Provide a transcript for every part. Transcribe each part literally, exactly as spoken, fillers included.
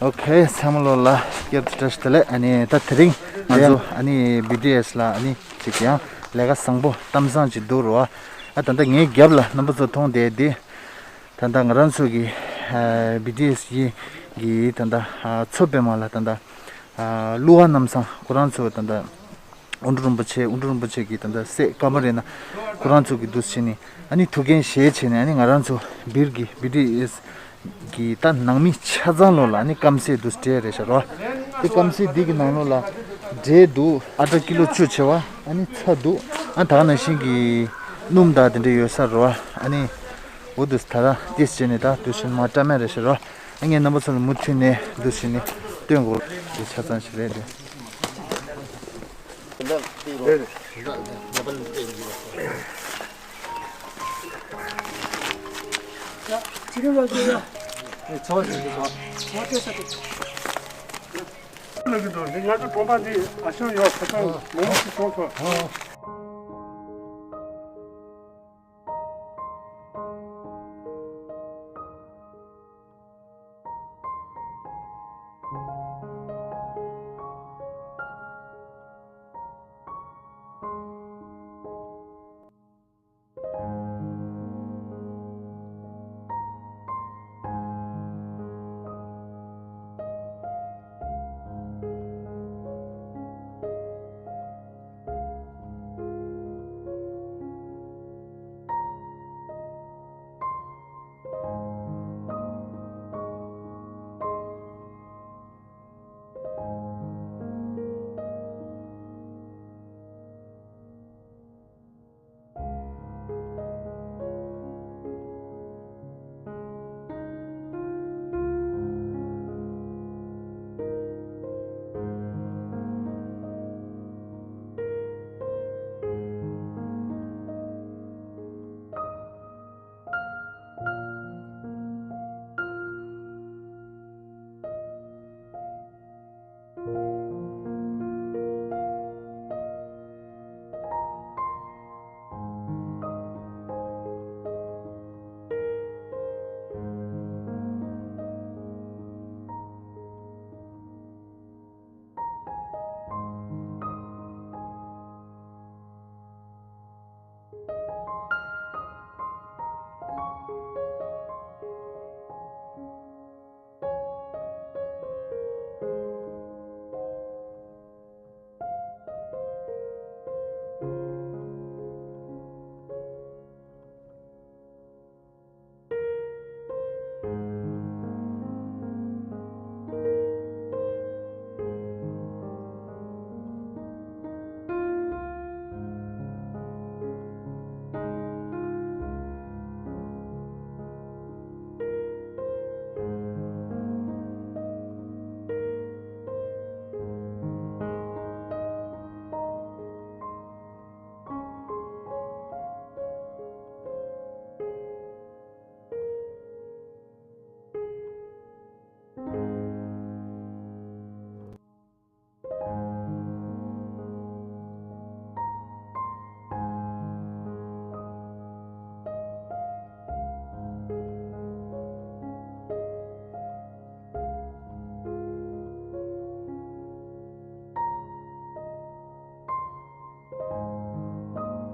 ཨོ་ཁེ། ཚང་མ་ལོ་ལ་སྐྱབས་བཅོལ་བཀྲ་ཤིས་བདེ་ལེགས། ཨ་ནི་ད་དེ་རིང་ང་ཚོ་ཨ་ནི་བི་ཌི་ཨེ་སི་ལ་ཨ་ནི་ཅིག་ཡང་ལས་ཀ་བཟང་པོ་གཏམ་བཟང་ཅིག་འདུག་རོ། ཨ་ད་ལྟ་ངའི་རྒྱབ་ལ་རྣམ་པ་ཚོ་མཐོང་བསྡད་དེ། ད་ལྟ་ང་རང་ཚོ་གི་བི་ཌི་ཨེ་སི་ཡི་གི་ད་ལྟ་མཚོ་པདྨ་ལ་ད་ལྟ་གླུ་བ་རྣམ་བཟང་ཁོ་རང་ཚོ་ད་ལྟ་དབུ་འབྱེད་རིན་པོ་ཆེ་དབུ་འབྱེད་རིན་པོ་ཆེ་གི་ད་ལྟ་སྲས་ཀ་མ་རེ་ན་ཁོ་རང་ཚོ་གི་འདུ་བྱེད་ནི་ཨ་ནི་ཐུགས་འགན་བཞེས་བྱས་ནས། ཨ་ནི་ང་རང་ཚོ་སྦིར་གི་བི་ཌི་ཨེ་སི་གི་ད་ནང་མི་ཆ་ཚང་ལོ་ལ་ཨ་ནི་སྐམ་སའི་འདུ་སྤྲད་རེད་ཤག་རོ། དེ་སྐམ་སའི་འདི་གི་ནང་ལོ་ལ་འབྲས་འདུག་ཨ་ཏྲ་ཀི་ལོ་བཅུ་བྱེ་བ་ཨ་ནི་ཚྭ་འདུག་ཨ་ད་ག་ནང་བཞིན་གི་སྣུམ་དང་དེ་འདྲ་ཡོད་ས་རོ། ཨ་ནི་འོ་དུ་ད་ར་ཏིས་བྱས་ནས་ད་དུ་ཤིན་མ་ཏྲ་མེ་རེད་ཤག་རོ། ཨ་ངས་རྣམ་པ་ཚོ་ལ་མུ་མཐུད་ནས་འདུ་བྱེད་ནས་སྟོན་དགོས། དེ་ཆ་ཚང་ཞིག་རེད་དེ། ང་ཚོ་གྲོང་པ་འདི་ཨ་ཤང་ཡོད་ཁ་སང་མང་པོ་ཞིག་གཏོང་ཐུབ།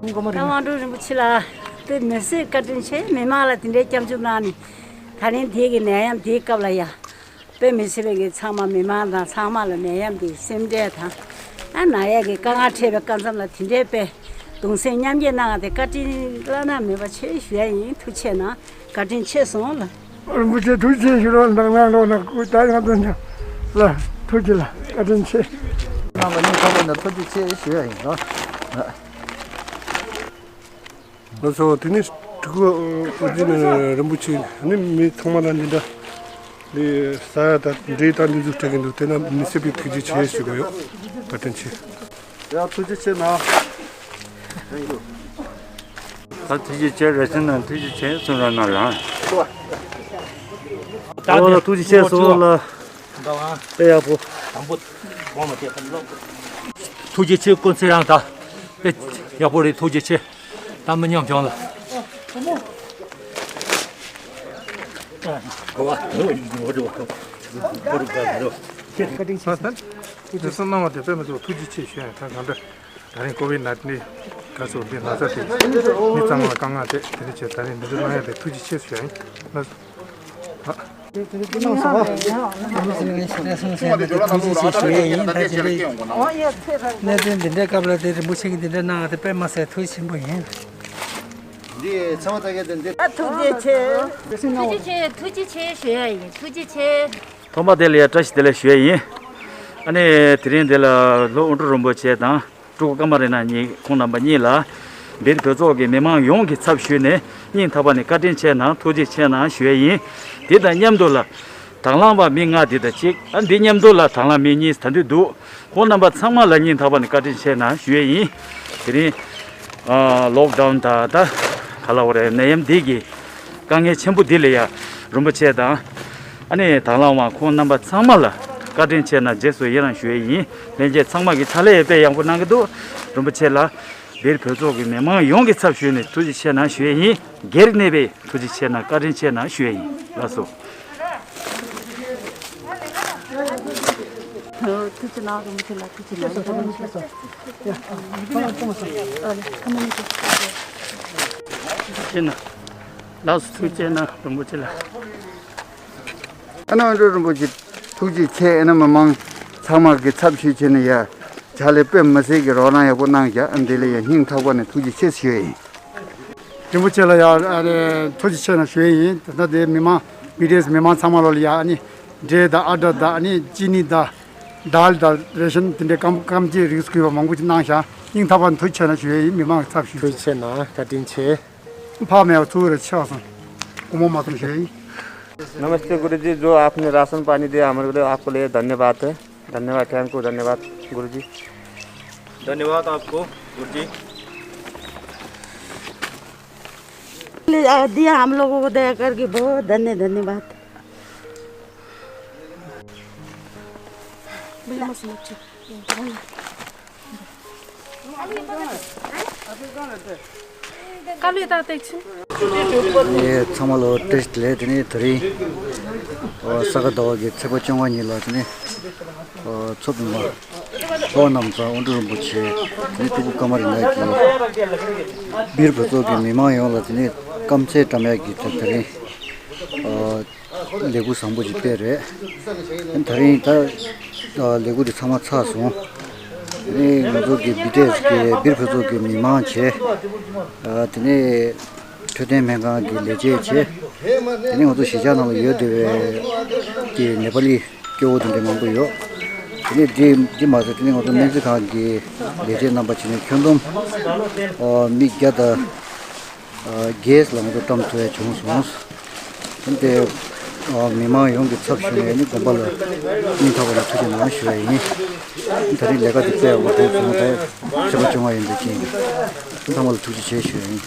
ད་དབང་འདུས་རིན་པོ་ཆེ་ལ་དཔེ་མི་སྲིད་བཀའ་དྲིན་ཆེ། མི་མང་ལ་དེ་འདྲའི་སྐྱབས་འཇུག་གནང་ནས། ད་རིང་དེ་གི་ནད་ཡམས་དེའི་སྐབས་ལ་ཡ། དཔེ་མི་སྲིད་པའི་གི་ཚང་མ་མི་མང་དང་ཚང་མ་ལ་ནད་ཡམས་དེ་སེམས་ཁྲལ་དང་། ཨ་ན་ཡ་གི་དཀའ་ངལ་འཕྲད་པའི་སྐབས་མཚམས་ལ་དེ་འདྲའི་དཔེ་གདུང་སེམས་མཉམ་སྐྱེད་གནང་བ་དེ་བཀའ་དྲིན་བླ་ན་མེད་པ་ཆེ་ཞུ་ཡ་ཡིན། ཐུགས་རྗེ་གནང་། བཀའ་དྲིན་ཆེ་སོང་ལ། རིན་པོ་ཆེ་ཐུགས་རྗེ་ཆེ་ཞུ་རོགས། ནང་ན་ལོག་ན་སྐུ་ད་ང་ཚོ་ལ་ཐུགས་རྗེ་ལ་བཀའ་དྲིན་ཆེ། ནང་ལ་ཉིན་ཚང་མ་ན་ཐུགས་རྗེ་ཆེ་ཞུ་ཡ་ཡིན་ནོ། ང་ཚོ་དེ་ནས་སྤྲུལ་སྐུ་ཨོ་རྒྱན་རིན་པོ་ཆེ་ནི་མི་ཚང་མ་ལ་འདི་འདྲ་འདི་ཟ་ཡ་དང་འབྲས་དང་འདི་ཚོ་སྤྲད་གི་འདུག་དེ་ན་མི་སྲིད་པའི་ཐུགས་རྗེ་ཆེ་ཞུ་གི་ཡོད། བཀའ་དྲིན་ཆེ། ཡ་ཐུགས་རྗེ་ཆེ་གནང་། ད་ཐུགས་རྗེ་ཆེ་རེ་ཞིག་ན་ཐུགས་རྗེ་ཆེ་གསུང་ར་ན་ལ། ད་ཐུགས་རྗེ་ཆེ་གསུང་ལ། དཔེ་ཡག་པོ། དང་པོ་གོང་ལ་དེ་ལོག་ཐུགས་རྗེ་ཆེ་སྐུ་ཚེ་རིང་དང་། དཔེ་ཡག་པོ་རེད། ཐུགས་རྗེ་ཆེ། ད་མི་ཉམས་བྱུང་ལ། གོ་བ་དེ་བ་ཡིན་གྱི་འོ་འགྲོ་བ། བཀའ་དྲིན་ཆེ་ཞུ། དེ་ཚོ་གནང་བ་དེ་དཔེ་མི་སྲིད་ཐུགས་རྗེ་ཆེ་ཞུ་ཡ་ཡིན། ད་གང་འདྲ་ད་རིང་ཀོ་བིད་ནའིན་ཊིན་ག་ཚོད་འདི་ན་ཚ་དེ་མི་ཚང་མ་ལ་དཀའ་ངལ་དེ་དེ་འདྲ་བྱས། ད་རིང་འདི་ཚོ་གནང་ཡ་དེ་ཐུགས་རྗེ་ཆེ་ཞུ་ཡ་ཡིན། ལགས་སོ། ཨ། དེ་དེ་དེ་གནང་སོང་ཨ། ང་ཚོ་ནས་ཞལ་ནས་གསུངས་བྱས་ནས་དེ་ཐུགས་རྗེ་ཆེ་ཞུ་ཡ་ཡིན། ད་དེ་འདྲའི་གནད་དོན་འདི་འདྲའི་སྐབས་ལ་དེ་རིན་པོ་ཆེ་གིས་འདི་འདྲ་གནང་བ་དེ་དཔེ་མ་སྲིད་ཐུགས་རྗེ་ཆེན་པོ་ཡིན། འདི་ཚེ་དབང་རྩ་རྒྱལ་དེ་འདི། ཨ། ཐུགས་རྗེ་ཆེ། ཐུགས་རྗེ་ཆེ། ཐུགས་རྗེ་ཆེ་ཞུ་ཡ་ཡིན། ཐུགས་རྗེ་ཆེ། ཐོག་མ་དེ་ལ་ཡ་བཀྲ་ཤིས་བདེ་ལེགས་ཞུ་ཡ་ཡིན། ཨ་ནི་དེ་རིང་འདི་ལ་ལྷོ་དབོན་སྤྲུལ་རིན་པོ་ཆེ་དང་སྤྲུལ་སྐུ་ཀ་མ་རི་ན་གཉིས། ཁོང་རྣམ་པ་གཉིས་ལ་སྦིར་བོད་ཚོགས་ཀྱི་མི་མང་ཡོངས་ཀྱི་ཚབ་ཞུས་ནས་སྙིང་ཐག་པ་ནས་བཀའ་དྲིན་ཆེ་གནང་། ཐུགས་རྗེ་ཆེ་གནང་ཞུ་ཡ་ཡིན། དེ་དང་མཉམ་དུ་ལ་དང་བླངས་པ་མི་ལྔ་དེ་དང་གཅིག་ཨ། འདི་མཉམ་དུ་ལ་དང་བླངས་མི་གཉིས་ད་དུང་འདུག་ཁོང་རྣམ་པ་ཚང་མ་ལ་སྙིང་ཐག་པ་ནས་བཀའ་དྲིན་ཆེ་གནང་ཞུ་ཡས་ཡིན། དེ་རིང་ཨ། ལོག་ཌའུན་དང་ད་ག་ལབ་དགོས་རེད། ནད་ཡམས་འདི་གི་དཀའ་ངལ་ཆེན་པོ་འདི་ལ་ཡ་རིན་པོ་ཆེ་དང་ཨ་ནི་དང་བླངས་པ་ཁོང་རྣམ་པ་ཚང་མ་ལ་བཀའ་དྲིན་ཆེ་གནང་རྗེས་སུ་ཡི་རང་ཞུ་ཡས་ཡིན། ལྷན་རྒྱས་ཚང་མ་གི་ཕྱག་ལས་དཔེ་ཡག་པོ་གནང་གི་འདུག་རིན་པོ་ཆེ་ལ་སྦིར་བོད་ཚོགས་ཀྱི་མི་མང་ཡོངས་ཀྱི་ཚབ་ཞུས་ནས་ཐུགས་རྗེ་ཆེ་གནང་ཞུ་ཡས་ཡིན། སྒེར་གནས་པའི་ཐུགས་རྗེ་ཆེ་གནང་། བཀའ་དྲིན་ཆེ་གནང་ཞུ་ཡས་ཡིན། ལགས་སོ། ཐུགས་རྗེ་གནང་། རིན་པོ་ཆེ་ལ་ཐུགས་རྗེ་གནང་། ཐུགས་རྗེ་གནང་། ལགས་སོ། ཐུགས་རྗེ་གནང་རིན་པོ་ཆེ་ལ། ཨ་ནི་དབོན་སྤྲུལ་རིན་པོ་ཆེ་ཐུགས་རྗེ་ཆེ། ཨ་ནི་མི་མང་ཚང་མ་གི་ཚབ་ཞུས་བྱས་ནས་ཡ་ཕྱག་ལས་དཔེ་མི་སྲིད་ཀྱི་རོགས་རམ་ཡག་པོ་གནང་བཞག་ཨ། འདི་ལ་ཡ་སྙིང་ཐག་པ་ནས་ཐུགས་རྗེ་ཆེ་ཞུ་ཡས་ཡིན། རིན་པོ་ཆེ་ལ་ཡ་ཨ་རེ་ཐུགས་རྗེ་ཆེ་གནང་ཞུ་ཡས་ཡིན། ད་ལྟ་དེ་མི་མང་བི་ཌི་ཨེས་མི་མང་ཚང་མ་ལོ་ལ་ཡ་ཨ་ནི་འབྲས་དང་ཨ་ཌ་དང་ཨ་ནི་ཅི་ནི་དང་དཱལ་དང་རེ་ཤན་དེ་འདྲའི་སྐམ་སྐམ་སྐྱེས་རིགས་གུས་པ་མང་པོ་ཅིག་གནང་བཞག་སྙིང་ཐག་པ་ནས་ཐུགས་རྗེ་ཆེ་གནང་ཞུ་ཡས་ཡིན། མི་མང་གི་ཚབ་ཞུས། ཐུགས་རྗེ་ཆེ་གནང་། བཀའ་དྲིན་ཆེ། ཕ་མེད་པ་ཚུར་རེ་ཆགས་སོང་། སྒོ་མོ་མ་ཚུམ་ཞུ་ཡས་ཡིན། नमस्ते गुरुजी, जो आपने राशन पानी दिया हमारे को, आपको लिए धन्यवाद है। धन्यवाद, थैंक यू, धन्यवाद गुरुजी। धन्यवाद आपको गुरुजी। ले, आ, दिया हम लोगों को दया करके, बहुत धन्य धन्यवाद। དཀའ་ལས་དང་བཏེག་ཆེན། ངས་ཚང་མ་ལ་བཀྲ་ཤིས་བདེ་ལེགས། དེ་ནས་དེ་རིང་ཨོ་ས་ག་ཟླ་བ་གི་ཚེས་པ་བཅོ་ལྔ་ཉིན་ལ་དེ་ནས་ཨོ་མཚོ་བོད་མ་ལྷོ་ནམ་བཟའ་དབོན་སྤྲུལ་རིན་པོ་ཆེ། དེ་ནས་སྤྲུལ་སྐུ་ཀ་མ་རི་ན་གི་སྦིར་བོད་ཚོགས་ཀྱི་མི་མང་ཡོངས་ལ་དེ་ནས་སྐམ་ཚལ་བཀྲམ་ཡག་གི་དེ་དེ་རིང་ཨོ་ལས་འགུལ་བཟང་པོ་ཅིག་སྤེལ་རེད། དེ་རིང་ད་ལས་འགུལ་དེ་ཚང་མ་ཚར་སོང་། དེ་ནས་ང་ཚོ་གི་བི་ཌི་ཨེས་ཀྱི་སྦིར་བོད་ཚོགས་ཀྱི་མི་མང་བྱས། དེ་ནས་འཕྲོད་བསྟེན་སྨན་ཁང་གི་ལས་བྱེད་བྱས། དེ་ནས་ང་ཚོ་གཞིས་ཆགས་ནང་ལ་ཡོད་བསྡད་པའི་གི་ནེ་པ་ལི་སྐྱེ་བོ་དེ་འདྲ་མང་པོ་ཡོད། དེ་ནས་འདི་འདི་མ་ཟད་དེ་ནས་ང་ཚོ་སྨན་རྩིས་ཁང་གི་ལས་བྱེད་རྣམ་པ་བྱས་ནས་ཁྱོན་བསྡོམས་མི་བརྒྱ་དང་བརྒྱད་ལ་ང་ཚོ་བཀྲམ་ཐུབ་ཡ་བྱུང་སོང་། དེ་ནས་མི་མང་ཡོངས་ཀྱི་ཚབ་ཞུས་ནས་ནི་དགོན་པ་ལ་སྙིང་ཐག་པ་ནས་ཐུགས་རྗེ་གནང་ཞུ་ཡ་ཡིན། ད་རེས་ལས་ཀ་འདི་དཔེ་ཡག་པོ་འགྲོ་སོང་། ད་ཚེས་པ་བཅོ་ལྔ་ཡིན་པའི་རྐྱེན་གྱིས་ཚང་མ་ལ་ཐུགས་རྗེ་ཆེ་ཞུ་ཡ་ཡིན།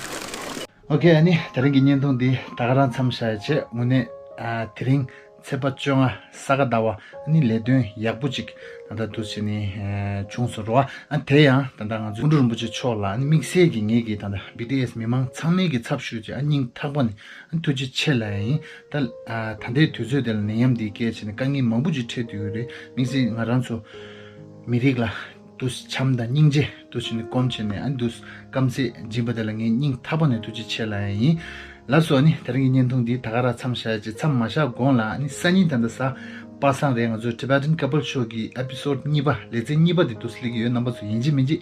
ཨོ་ཁེ། ཨ་ནི་དེ་རིང་གི་བརྙན་ཐུང་འདི་ད་ག་རང་མཚམས་བཞག་ཡ་བྱས། དངོས་གནས་ཨ་དེ་རིང་ཚེས་པ་བཅོ་ལྔ་ས་ག་ཟླ་བ། ཨ་ནི་ལས་དོན་ཡག་པོ་ཅིག་ད་ལྟ་འདུག་བྱས་ནས་ཨ་བྱུང་སོང་རོ། ཨ་དེ་ཡང་ད་ལྟ་ང་ཚོ་སྐུ་ཕྲེང་རིན་པོ་ཆེ་མཆོག་ལ་ཨ་ནི་དམིགས་བསལ་གྱི་ངེད་ཀྱིས་ད་ལྟ་བི་ཌི་ཨེས་མི་མང་ཚང་མའི་གི་ཚབ་ཞུས་བྱས་ཨ་སྙིང་ཐག་པ་ནས་ཨ་ཐུགས་རྗེ་ཆེ་ལབ་ཡ་ཡིན། ད་ཨ་ད་ལྟའི་དུས་ཚོད་དེ་ལ་ནད་ཡམས་འདིའི་སྐད་བྱས་ནས་དཀའ་ངལ་མང་པོ་ཅིག་འཕྲད་བསྡད་ཡོད་རེད། དམིགས་བསལ་ང་རང་ཚོ་མི་རིགས་ལ་དུ་བྱམས་དང་སྙིང་རྗེ་དུ་བྱས་ནས་སྐོམ་བྱས་ནས་ཨ་ནི་དུ་སྐམ་ཚད་སྦྱིན་པ་དེ་ལ་ངས་སྙིང་ཐག་པ་ནས་ཐུགས་རྗེ་ཆེ་ལབ་ཡ་ཡིན། ལགས་སོ། ཨ་ནི་དེ་རིང་གི་བརྙན་ཐུང་འདི་ད་ག་རང་མཚམས་བཞག་ཡ་བྱས། མཚམས་མ་བཞག་གོང་ལ་ཨ་ནི་སང་ཉིན་ད་ལྟ་གཟའ་པ་སངས་རེད། ང་ཚོའི་Tibetan Couple Show་གི་ཨེ་པི་སོ་ཌི་གཉིས་པ་ལེ་ཚན་གཉིས་པ་དེ་དུ་སླེབས་ཀྱི་ཡོད། རྣམ་པ་ཚོ་ཡིན་གཅིག་མིན་གཅིག་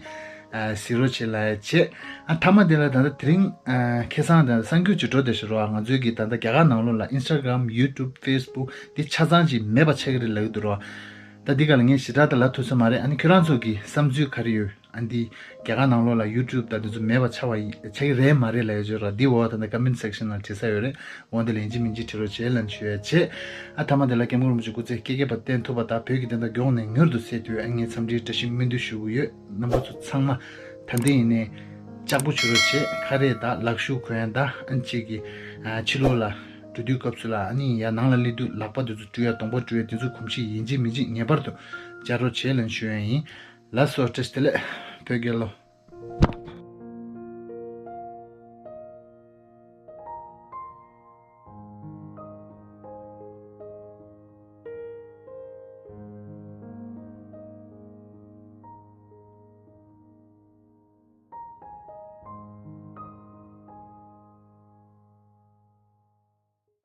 ཨ་གཟིགས་རོགས་བྱེད་ལབ་ཡ་བྱས། ཨ་མཐའ་མ་དེ་ལ་ད་ལྟ་དེ་རིང་ཨ་ཁ་སང་དང་གསར་འགྱུར་ཅིག་འགྲོ་བསྡད་ཤག་རོ། ང་ཚོའི་གི་ད་ལྟ་རྒྱ་གར་ནང་ལོགས་ལ་Instagram, YouTube, Facebook་དེ་ཆ་ཚང་ཅིག་མེད་པ་ཆགས་ཀྱི་རེད་ལབ་ཀྱི་འདུག་རོ། ད་འདི་ག་ལ་ངས་ཞེ་དྲག་ད་ལབ་ཐུབ་ས་མ་རེད། ཨ་ནི་ཁྱོད་རང་ཚོ་གི་བསམ་ཚུལ་ག་རེ་ཡོད། ཨ་འདི་རྒྱ་གར་ནང་ལོགས་ལ་YouTube་དང་དེ་ཚོ་མེད་པ་ཆགས་པ་ཡིན་ཆགས་ཀྱི་རེད་མ་རེད་ལབ་ཡ་ཅིག་ཡོད་ར། འདི་འོག་ད་ལྟ་comment section་ལ་བྲིས་ས་ཡོད་རེད། འོ་འདི་ལ་ཡིན་གཅིག་མིན་གཅིག་བྲིས་རོགས་བྱེད་ལབ་ཞུ་ཡ་བྱས། ཨ་མཐའ་མ་དེ་ལ་སྐྱབས་མགོན་རིན་པོ་ཆེ་སྐུ་ཚེ་བསྐལ་བརྒྱར་བརྟན་ཐུབ་པ་དང་བོད་ཀྱི་བདེན་མཐའ་མགྱོགས་ནས་མྱུར་དུ་གསལ་དུས་ཨ་ངས་འཚམས་འདྲིའི་བཀྲ་ཤིས་སྨོན་འདུན་ཞུ་གི་ཡོད། རྣམ་པ་ཚོ་ཚང་མ་ད་འདི་ཡིན་ནས་ལྕགས་པོ་བྱེད་རོགས་བྱེད། ཁ་རས་དང་ལག་ཤུབས་གོན་ཡ་དང་ཨ་ནི་གཅིག་གི་ཕྱི་ལོགས་ལ་འགྲོ་དུས་སྐབས་སུ་ལ་ཨ་ནི་ཡ་ནང་ལ་སླེབས་དུས་ལག་པ་དེ་ཚོ་བཀྲུ་ཡ་གདོང་པ་བཀྲུ་ཡ་དེ་ཚོ་གོམས་གཤིས་ཡིན་གཅིག་མིན་གཅིག་ངེས་པར་དུ་སྦྱར་རོགས་བྱེད་ལབ་ཞུ་ཡ་ཡིན། ལགས་སོ། བཀྲ་ཤིས་བདེ་ལེགས། བོད་རྒྱལ་ལོ།